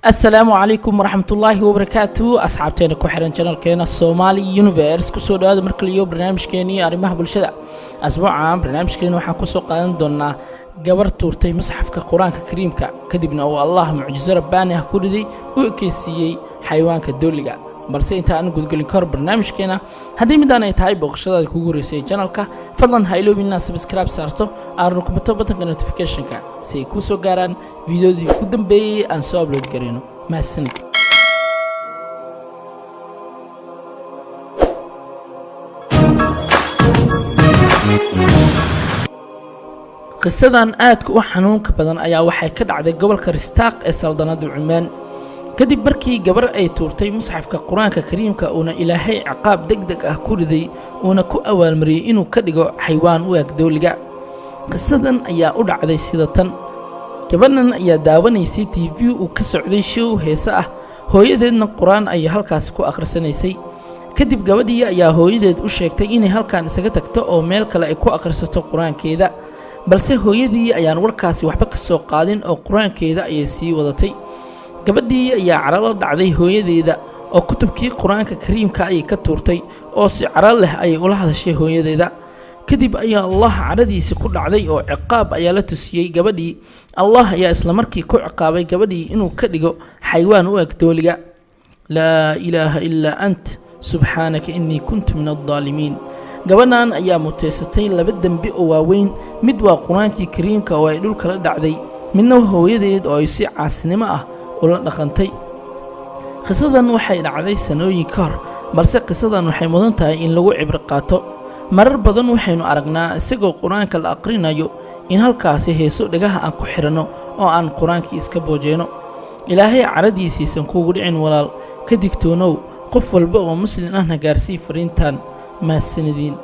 Asalaamu calaykum waraxmatullaahi wabarakaatu, asxaabteena ku xiran channelkeena Somali Universe, kusoo dhawaada mar kale iyo barnaamijkeenii arrimaha bulshada. Asbuucan barnaamijkeena waxaan kusoo qaadan doonaa gabar tuurtay musxafka Qur-aanka Kariimka, kadibna uu Allah mucjiso rabbaani ah ku riday u ekeysiiyey xayawaanka dooliga. Balse inta aan gudgelin kahor barnaamijkeena, haddii midaan ay tahay booqashadaada kugu horeysay channelka, fadlan ha iloobin inaad subscribe saarto, aad rukumato buttonka notificationka si ay kuu soo gaaraan fiidiyoodii ugu dambeeyey aan soo upload garayno. Mahadsanid. Qisadan aadka u xanuunka badan ayaa waxay ka dhacday gobolka Ristaaq ee saldanada Cumaan, kadib markii gabar ay tuurtay musxafka Qur-aanka Kariimka, uuna Ilaahay ciqaab deg deg ah ku riday, uuna ku awaalmariyey inuu ka dhigo xaywaan u eg dooliga. Qisadan ayaa u dhacday sida tan: gabadhan ayaa daawanaysay TV uu ka socday show heese ah, hooyadeedna Qur-aan ayay halkaasi ku akhrisanaysay. Kadib gabadhii ayaa hooyadeed u sheegtay inay halkan isaga tagto oo meel kale ay ku akhrisato Qur-aankeeda, balse hooyadii ayaan warkaasi waxba ka soo qaadin oo Qur-aankeeda ayay sii wadatay. Gabadhii ayaa caro la dhacday hooyadeeda oo kutubkii Qur-aanka Kariimka ayay ka tuurtay, oo si caro leh ayay ula hadashay hooyadeeda. Kadib ayaa Allah caradiisi ku dhacday oo ciqaab ayaa la tusiyey gabadhii. Allah ayaa islamarkii ku ciqaabay gabadhii inuu ka dhigo xaywaan u eg dooliga. Laa ilaaha ilaa ant, subxaanaka innii kuntu min addaalimiin. Gabadhan ayaa muteysatay laba dembi oo waaweyn: mid waa Qur-aankii Kariimka oo ay dhulka la dhacday, midna hooyadeed oo ay si caasinimo ah ula dhaqantay. Qisadan waxay dhacday sanooyin ka hor, balse qisadan waxay mudan tahay in lagu cibro qaato. Marar badan waxaynu aragnaa isagoo Qur-aanka la aqrinayo in halkaasi heeso dhagaha aan ku xidhanno oo aan Qur-aankii iska boojeyno. Ilaahay caradiisiisan kuugu dhicin walaal, ka digtoonow. Qof walba oo muslin ahna gaarsii fariintan. Mahadsanediin.